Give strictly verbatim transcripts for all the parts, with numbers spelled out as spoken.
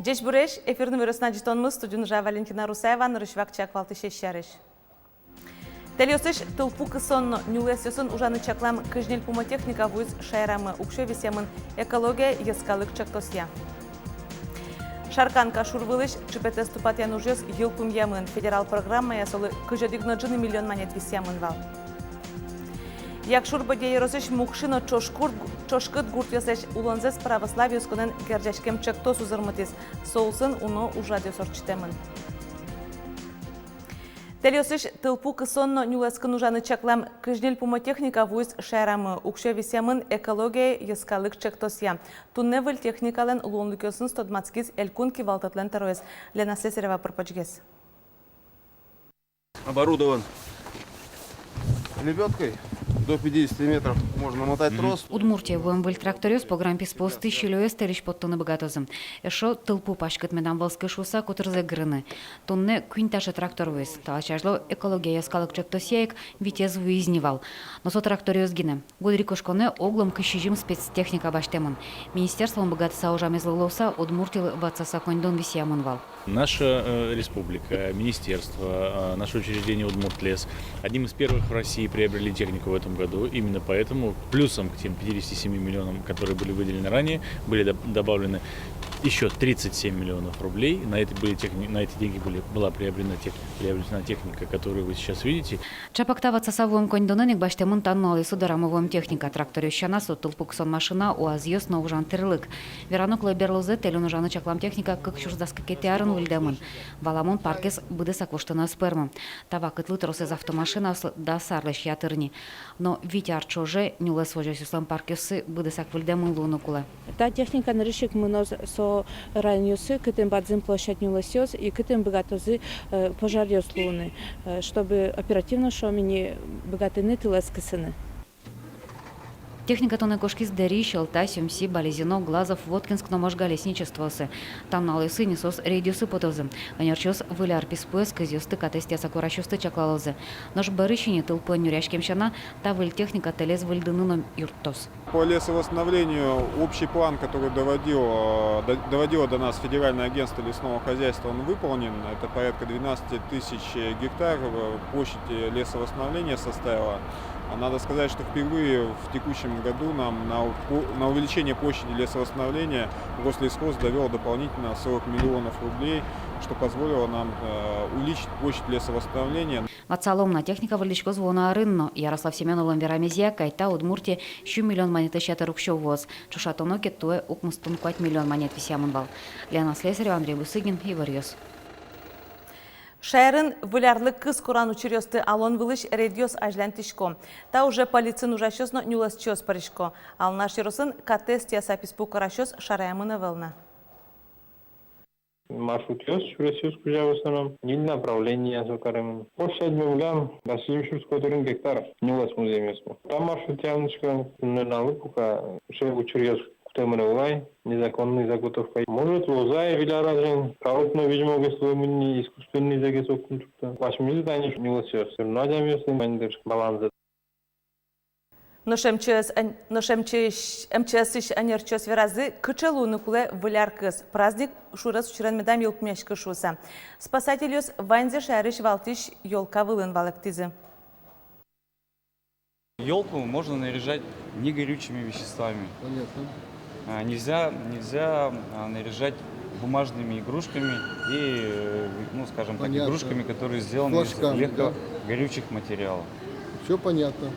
Ӟечбуресь! Эфирын «Иворъёс» но ӝытонмы, студиын ужа Валентина Русаева. Нырысь вакчияк валтӥсез сярысь. Тэльёсысь тылпу кысон но нюлэсъёсын ужаны чаклам кызь ньыль пумо техника вуиз шаерамы. Уксё висъямын «Экология» йӧскалык ӵектосъя. Шаркан Кашур вылысь ӵыпетэз тупатъян ужъёс йылпумъямын. Федерал программая солы кызь одӥг но ӝыны миллион манет висъямын вал. Якшур-Бӧдья ёросысь Мукши но Ӵошкурт, Ӵошкыт гуртъёслэсь улонзэс православие исконэн герӟаськем ӵектос узырмытӥз. Со улсын уно ужрадъёс ортчытэмын. Тэльёсысь тылпу кысон но нюлэскын ужаны чаклам кызь ньыль пумо техника вуиз шаерамы. Уксё висъямын «Экология» йӧскалык ӵектосъя. Туннэ выль техникалэн луонлыкъёсыныз тодматскиз элькун кивалтэтлэн тӧроез. Лена Слесарева пыр-почгес. Оборудован лебёдкой. До пятидесяти метров можно мотать трос. Удмуртие вуэм выль тракторъёс пограм писпуосты сильёез тэльысь поттыны быгатозы. Эшшо тылпу паськыт медам вӧлскы шуыса котырзэ гырыны. Туннэ куинь таӵе трактор вуиз. Талэсь азьло «Экология» йӧскалык ӵектосъя ик витез вуиз ни вал. Но со тракторъёс гинэ. Гудырикошконэ оглом кызь сизьым спецтехника басьтэмын. Министерствоын быгатыса ужамезлы луыса, Удмуртилы ватсаса коньдон висъямын вал. Наша, э, республика, министерство, э, наше учреждение «Удмуртлес» одним из первых в России приобрели технику в этом году. Именно поэтому плюсом к тем пятидесяти семи миллионам, которые были выделены ранее, были доб-, добавлены ещё тридцать семь миллионов рублей. На это были техни-, на эти деньги были, была приобретена тех-, приобретена техника, которую вы сейчас видите. Чапак та ватсаса вуэм коньдонэн ик басьтэмын та нуналъёсы дорамы вуэм техника. Тракторъёс сяна, со тылпу кысон машина, УАЗъёс но ужан тирлык. Верано кулэ, берлозэ тэльын ужаны чаклам техника кык сюрс дас кыкетӥ арын выльдэмын. Валамон, паркез быдэсак воштыны ӧз пӧрмы. Та вакытлы тросэз автомашинаос дас арлэсь ятыр ни. Но вить ар ӵоже нюлэс возёсъёслэн паркъёссы быдэсак выльдэмын луыны кулэ. Та техника нырысь ик мыноз со районъёсы, кытын бадӟым площадь нюлэсъёс и кытын быгатозы, э, пожаръёс луыны, э, чтобы оперативно, шуом ини, быгатыны тылэз кысыны. Техника туннэ кошкиз Дэри, Сьӧлта, Сюмси, Балезино, Глазов, Воткинск но Можга лесничествоосы. Та нуналъёсы ини соос рейдъёсы потозы. Ӧнерчиос выль ар писпуэз кызъёсты катэз тӥяса куарасьёсты чаклалозы. Нош бӧрысь ини, тылпуэн нюръяськем сяна, та выль техника тэлез выльдыны но юрттоз. По лесовосстановлению общий план, который доводил, э, до-, доводило до нас Федеральное агентство лесного хозяйства, он выполнен. Это порядка двенадцати тысяч гектар, э, площадь лесовосстановления составила. А надо сказать, что впервые в текущем году нам на у-, на увеличение площади лесовосстановления Гослесхоз довёл дополнительно сорок миллионов рублей, что позволило нам, э, увеличить площадь лесовосстановления. Ватсалом на, техника выльдӥськоз вуоно арын но. Ярослав Семёновлэн верамезъя, кайта Удмуртие сю миллион манетлэсь ятыр уксё вуоз. Ӵошатоно ке, туэ укмыстон куать миллион манет висъямын вал. Лена Слесарева, Андрей Бусыгин, «Иворъёс». Шаерын выль арлы кыз коран учыръёсты алон вылысь рейдъёс азьланьтӥсько. Та уже полициын ужасьёс но нюлэсчиос пырисько. Алнаш ёросын катэз тӥяса писпу куарасьёс шараямын ӧвӧл на. Маршрутъёс, сюресъёс кузя, в основном ньыль направление со каремын. Площадь мемлям дас сизьым сюрс котырын гектар, нюлэс музъемъёсмы. Та маршрутъя мынӥськом, туннэ нуналлы пока сыӵе учыръёс кутэмын ӧвӧл ай, незаконной заготовка. Может, луоз ай выль ар азьын, калык но визьмо гес луэмын ни, искусственный зэгэс ог кунчукты. Асьмемыз тани нюлэсъёс, всё равно адямиослэн вань дыр баланзы. Нош МЧС ӧн-, нош МЧС, МЧС-ысь ӧнерчиос веразы, кыӵе луыны кулэ выль ар кыз. Праздник шурес учырен медам йылпумъяськы шуыса. Спасательёс ваньзэ шаерысь валтӥсь ёлка вылын валэктӥзы. Ёлку можно наряжать негорючими веществами. Понятно. А, нельзя, нельзя, а, наряжать бумажными игрушками и, э, ну, скажем так, понятно, игрушками, которые сделаны из легкогорючих материалов. Флажками, да? Всё понятно.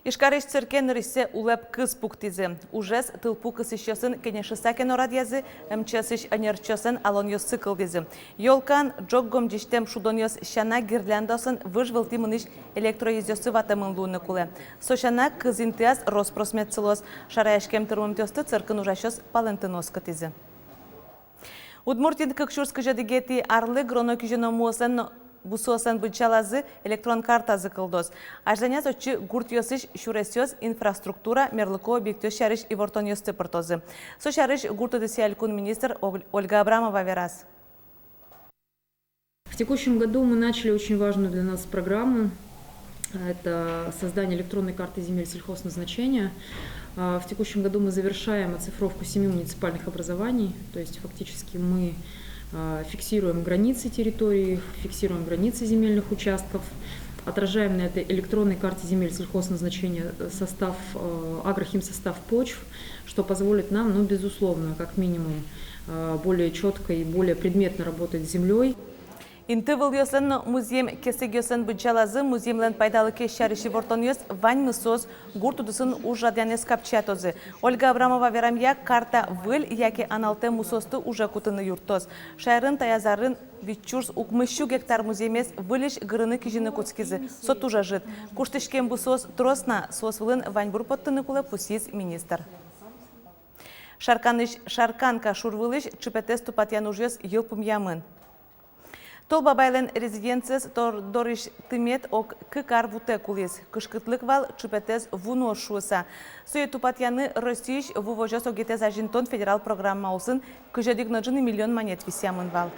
Ижкарысь цирке нырысьсэ улэп кыз пуктӥзы. Ужез тылпу кысӥсьёсын кенешыса ке но радъязы, МЧС-ысь ӧнерчиослэн алонъёссы кылдӥзы. Ёлкаын ӝог гомӟисьтэм шудонъёс сяна гирляндаосын выж вылтӥ мынӥсь электроезъёссы ватэмын луыны кулэ. Со сяна, кыз интыяз рос-прос мед сылоз. Шараяськем тырмымтэосты циркын ужасьёс палэнтыны оскытӥзы. Удмуртиын кык сюрс кызь одӥгетӥ арлы гыроно-кизёно муослэн но бусыослэн быдӟалазы электрон картазы кылдоз. Азьланяз отчы гуртъёсысь сюресъёс, инфраструктура, мерлыко объектъёс сярысь ивортонъёсты пыртозы. Со сярысь гурт удысъя элькун министр Оль-, Ольга Абрамова вераз. В текущем году мы начали очень важную для нас программу. Это создание электронной карты земель сельхозназначения. А, в текущем году мы завершаем оцифровку семи муниципальных образований. То есть фактически мы, а, фиксируем границы территорий, фиксируем границы земельных участков, отражаем на этой электронной карте земель сельхозназначения, э, состав, э, агрохимсостав почв, что позволит нам, ну, безусловно, как минимум, э, более чётко и более предметно работать с землёй. Инты вылъёслэн но музъем кесэгъёслэн быдӟалазы музъемлэн пайдалыкез сярысь ивортонъёс, ваньмыз соос гурт удысын ужрадъянэз капчиятозы. Ольга Абрамова верамъя, карта выль яке аналтэм мусоосты уже кутыны юрттоз. Шаерын таяз арын вить сюрс укмыс сю гектар музъемез выльысь гырыны-кизьыны кутскизы. Со туж ӧжыт. Куштӥськем бусыос трос на, соос вылын ваньбур поттыны кулэ, пусйиз министр. Шарканысь Шарканка шур вылысь чыпетэз тупатъян ужъёс йылпумъямын. Тол Бабайлэн резиденциез тор дорысь тымет ог кык ар вутэк улӥз. Кышкытлык вал чыпетэз ву нуоз шуыса. Сое тупатъяны Россиысь ву возёс огетэз азинтон федерал программа улсын кызь одӥг но ӝыны миллион манет висъямын вал.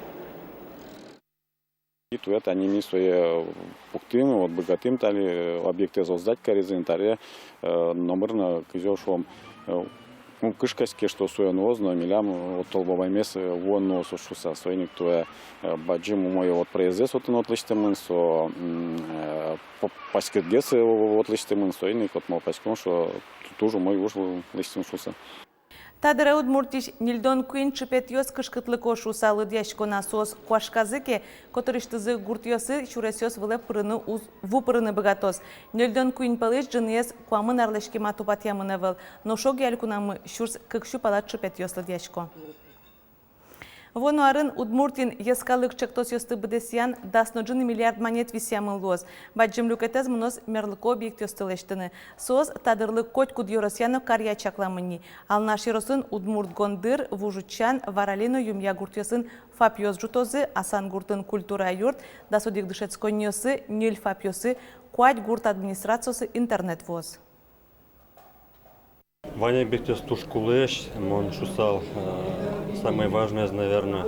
И туэ тани ми сое пуктӥм, вот, быгатӥм тани, э, объектэз сдать каризы ини, таре, э, номыр но, кызьы шуом, э, ну, кышкаське, что сое нуоз, но милям, э, вот, Тол Бабаймес, э, вуэн нуоз шуыса. Соин ик туэ, э, бадӟым умой вот проездзэс отын вот лэсьтэмын, со, м, э, па-, паськытгес, э, вот лэсьтэмын, соин ик вот малпаськом, что ту-, туж умой уж лэсьтӥм шуыса. Та дыре Удмуртиысь ньыльдон куинь чыпетъёс кышкытлыко шуыса лыдъясько на. Соос куашказы ке, котырысьтызы гуртъёсы, сюресъёс вылэ пырыны уз-, ву пырыны быгатоз. Ньыльдон куинь пӧлысь ӝыныез куамын арлэсь кема тупатъямын ӧвӧл. Нош огъя элькунамы сюрс кык сю пала чыпетъёс лыдъясько. Вуоно арын Удмуртиын йӧскалык чектосъёсты быдэсъян дас но ӝыны миллиард манет висъямын луоз. Бадӟым люкетэз мыноз мерлыко объектъёсты лэсьтыны. Соос та дырлы котькуд ёросъя но каръя чакламын ни. Алнаш ёросын Удмурт Гондыр, Вуж Утчан, Варали но Юмъя гуртъёсын ФАПъёс ӝутозы, Асан гуртын культура юрт, дас одӥг дышетсконниосы, ньыль ФАПъёсы, куать гурт администрациосы интернет вуоз. Вань объектъёс туж кулэсь, мон шуысал, э, самое важное, наверное,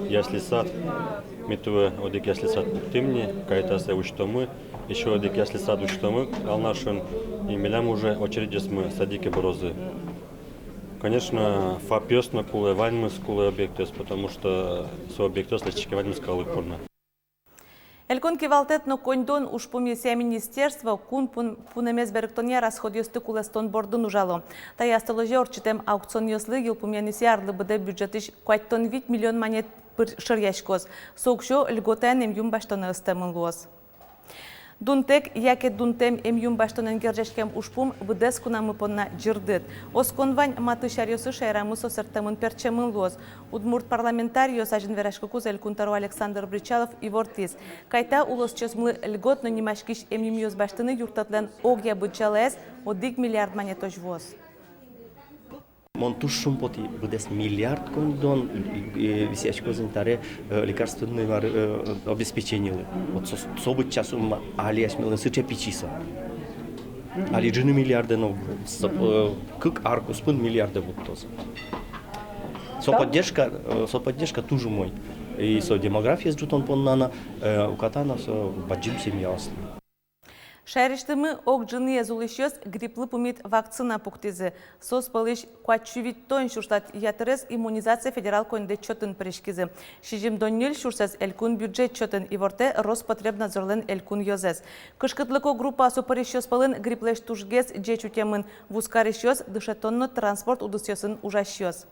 ясли-сад. Ми туэ одӥг ясли-сад пуктӥм ни, кайта сое усьтомы, ещё одӥг ясли-сад усьтомы Алнашын, и милям уже очередьёсмы садике бырозы. Конечно, ФАПъёс но кулэ, ваньмыз кулэ объектъёс, потому что со объектъёс лэсьтӥське ваньмыз калык понна. Элькун кивалтэт но коньдон ужпумъёсъя министерство кун пун-, пунэмез берыктонъя расходъёсты кулэстон бордын ужало. Таяз толэзе ортчытэм аукционъёслы йылпумъянъёсъя арлы быдэ бюджетысь куатьтон вить миллион манет пыр-, шыръяськоз. Со уксё льготаен эмъюм басьтонэ ыстэмын луоз. Дунтэк яке дунтэм эмъюм басьтонэн герӟаськем ужпум быдэс кунамы понна ӟырдыт. Оскон вань, матысь аръёсы шаерамы со сэрттэмын-пертчемын луоз. Удмурт парламентариос азьын вераськыкуз Элькун тӧро Александр Бречалов ивортӥз: кайта улосчиосмылы льготно нимаськись эмъюмъёс басьтыны юрттэтлэн огъя быдӟалаез одӥг миллиард манетозь вуоз. Мон туж шумпотӥ, быдэс миллиард коньдон, э, висъяськоз ини таре, э, лекарственный мар-, э, обеспеченилы. Вот со, со быдӟа сумма, али асьмелэн сыӵе пичи со. Али ӝыны миллиардэ но, со, э, кык ар куспын миллиардэ вуттоз. Со поддержка, э, со поддержка туж умой. И со демографиез ӝутон понна но, э, уката но со бадӟым семьяослы. Шаерысьтымы ог ӝыныез улӥсьёс грипплы пумит вакцина пуктӥзы. Соос пӧлысь куать сю витьтон сюрслэсь ятырез иммунизация федерал коньдэт чотын пыриськизы. Сизьымдон ньыль сюрсэз элькун бюджет чотын, ивортэ Роспотребнадзорлэн элькун ёзэз. Кышкытлыко группаосы пырисьёс пӧлын грипплэсь тужгес ӟеч утемын вузкарисьёс, дышетон но транспорт удысъёсын ужасьёс.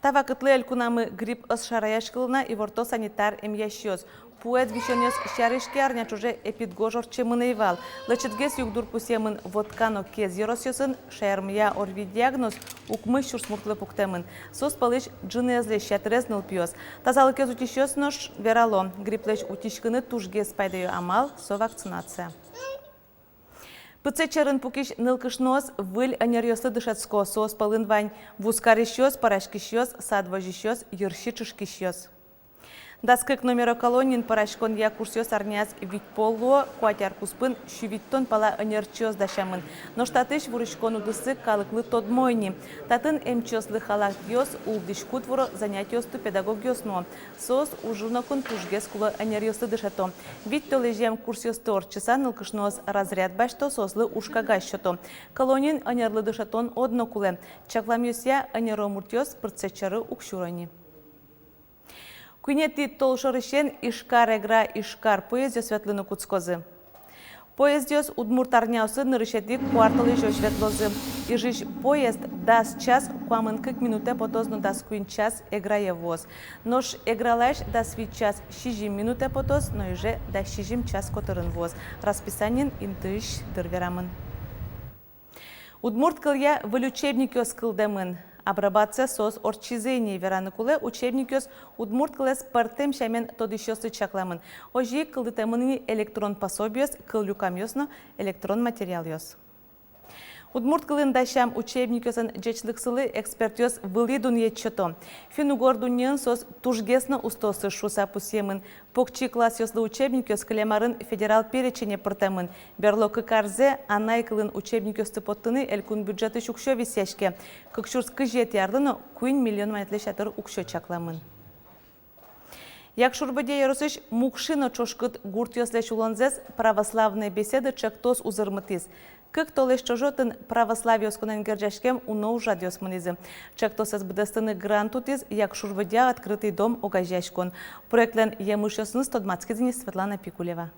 Та вакытлы элькунамы грипп ӧз шараяськылы на, иворто санитар эмъясьёс. Пуэд висёнъёс сярысь ке, арня ӵоже эпидгож ортчемын ӧй вал. Лэчытгес югдур пусъемын Вотка но Кез ёросъёсын. Шаермыя ОРВИ диагноз укмыс сюрс муртлы пуктэмын. Соос пӧлысь ӝыныезлэсь ятырез нылпиос. Тазалыкез утисьёс нош верало: грипплэсь утиськыны тужгес пайдаё амал — со вакцинация. Пытсэт сьӧрын пукись нылкышноос выль ӧнеръёслы дышетско. Соос пӧлын вань вузкарисьёс, пӧраськисьёс, сад возисьёс, йырси чышкисьёс. Дас кык номеро колониын пӧраськонъя курсъёс арняяз вить пол луо, куать ар куспын сю витьтон пала ӧнерчиос дасямын. Нош татысь вуриськон удысы калыклы тодмо ини. Татын эмчиослы халатъёс, улдӥськут вуро, занятиосты педагогъёс нуо. Соос ужын окын тужгес кулэ ӧнеръёслы дышето. Вить толэзьям курсъёсты ортчыса, нылкышноос разряд басьто, соослы ужкагаз сёто. Колониын ӧнерлы дышетон одно кулэ. Чакламъёсъя, ӧнеро муртъёс пыртсэ сьӧры уг сюро ни. Куинетӥ толшорысен Ижкар — Эгра — Ижкар поездъёс ветлыны кутскозы. Поездъёс удмурт арняосы нырысетӥ куартолэзёзь ветлозы. Ижысь поезд дас час куамын кык минутэ потоз но дас куинь час Эграе вуоз. Нош Эгралась дас вить час сизьым минутэ потоз но Иже дас сизьым час котырын вуоз. Расписаниын интыысь дыр верамын. Удмурт кылъя выль учебникъёс кылдэмын. Апробация соос ортчизы ини. Вераны кулэ, учебникъёс удмурт кылэз пӧртэм сямен тодӥсьёслы чакламын. Озьы ик кылдытэмын ини электрон пособиос, кыллюкамъёс но электрон материалъёс. Удмурт кылын дасям учебникъёслэн ӟечлыксылы экспертъёс вылӥ дунъет сёто. Финн-угор дуннеын соос тужгес но устоосыз шуыса пусъемын. Покчи классъёслы учебникъёс кылем арын федерал перечене пыртэмын. Берло кык арзэ анай кылын учебникъёсты поттыны элькун бюджетысь уксё висъяське. Кык сюрс кызетӥ арлы но куинь миллион манетлэсь ятыр уксё чакламын. Якшур-Бӧдья ёросысь Мукши но Ӵошкыт гуртъёслэсь улонзэс «Православные беседы» ӵектос узырмытӥз. Кык толэзь ӵоже отын православие осконэн герӟаськем уно ужрадъёс мынӥзы. Ӵектосэз быдэстыны грант утӥз «Якшур-Бӧдья — Открытый дом» огазеяськон. Проектлэн емышъёсыныз тодматскиз ини Светлана Пикулева.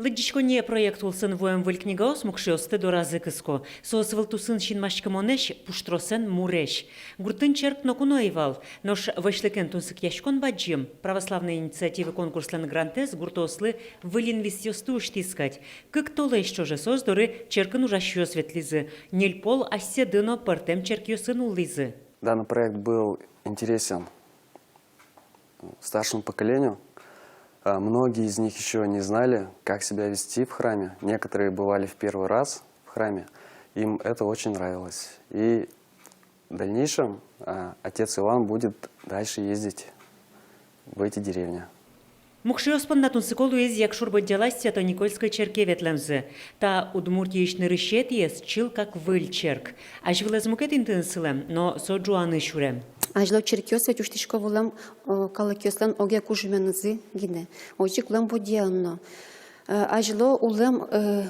Лыдӟиськонние проект улсын вуэм выль книгаос мукшиосты доразы кыско. Соос вылтусын синмаськымонэсь, пуштросэн муресь. Гуртын черк ноку но ӧй вал. Нош вӧсьлыкен тунсыкъяськон бадӟым. «Православные инициативы» конкурслэн грантэз гуртоослы выль инвисъёсты усьтӥз кадь. Кык толэзь ӵоже соос доры черкын ужасьёс ветлӥзы. Ньыль пол асьсэды но пӧртэм черкъёсын улӥзы. Данный проект был интересен старшему поколению. А, многие из них ещё не знали, как себя вести в храме. Некоторые бывали в первый раз в храме. Им это очень нравилось. И в дальнейшем, а, отец Иван будет дальше ездить в эти деревни. Мукшиос понна тунсыко луиз Якшур-Бӧдьялась Свято-Никольской черке ветлэмзы. Та Удмуртиысь нырысетӥез чылкак выль черк. Азьвылэз мукет интыын сылэм, но со ӝуаны сюрем. Азьло черкъёс ведь усьтӥсько вылэм, э, калыкъёслэн огъя кужменызы гинэ. Озьы ик вылэм Бӧдьяын но. Э, азьло улэм, э,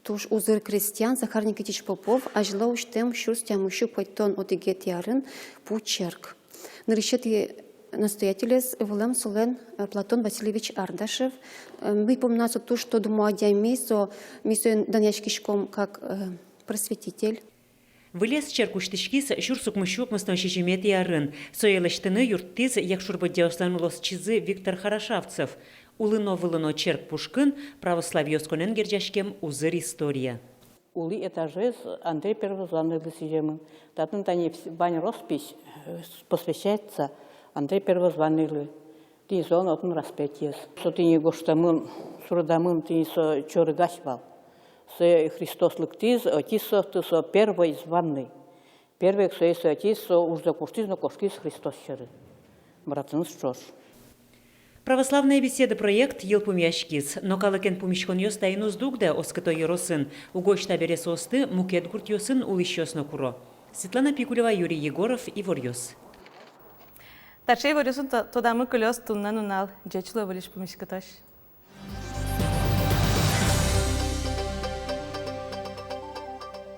туж узыр крестьян Захар Никитич Попов азьло усьтэм сюрс тямыссю куатьтон одӥгетӥ арын пу черк. Нырысетӥ настоятелез вылэм солэн, э, Платон Васильевич Ардашев. Э, ми понна со туж тодмо адями, со, ми соин данъяськиськом как, э, просветитель. Вылез черк усьтӥськиз сюрс укмыссю укмыстон сизьыметӥ арын. Сое лэсьтыны юрттӥз якшур-бӧдьяослэн улосчизы Виктор Хорошавцев. Улыно-вылыно черк пушкын православие осконэн герӟаськем узыр история. Улӥ этажез Андрей Первозванныйлы сӥземын. Татын тани вс-, вань роспись, э, с-, посвящается Андрей Первозванныйлы. Тӥни солэн отын распятиез. Со тӥни гожтэмын, суредамын, тӥни со чорыгась вал. Сое Христос лыктӥз, ӧтиз соосты, со первый званный. Первый ик сое со ӧтиз, со ужзэ куштӥз но кошкиз Христос сьӧры. Братыныз ӵош. «Православные беседы» проект йылпумъяськиз, но калыкен пумиськонъёс таин уз дугдэ, оскыто ёросын. Угось табере соосты мукет гуртъёсын улӥсьёс но куро. Светлана Пикулева, Юрий Егоров, «Иворъёс». Таӵе иворъёсын то-, тодамы кылёз туннэ нунал. Ӟеч луэ, выльысь пумиськытозь.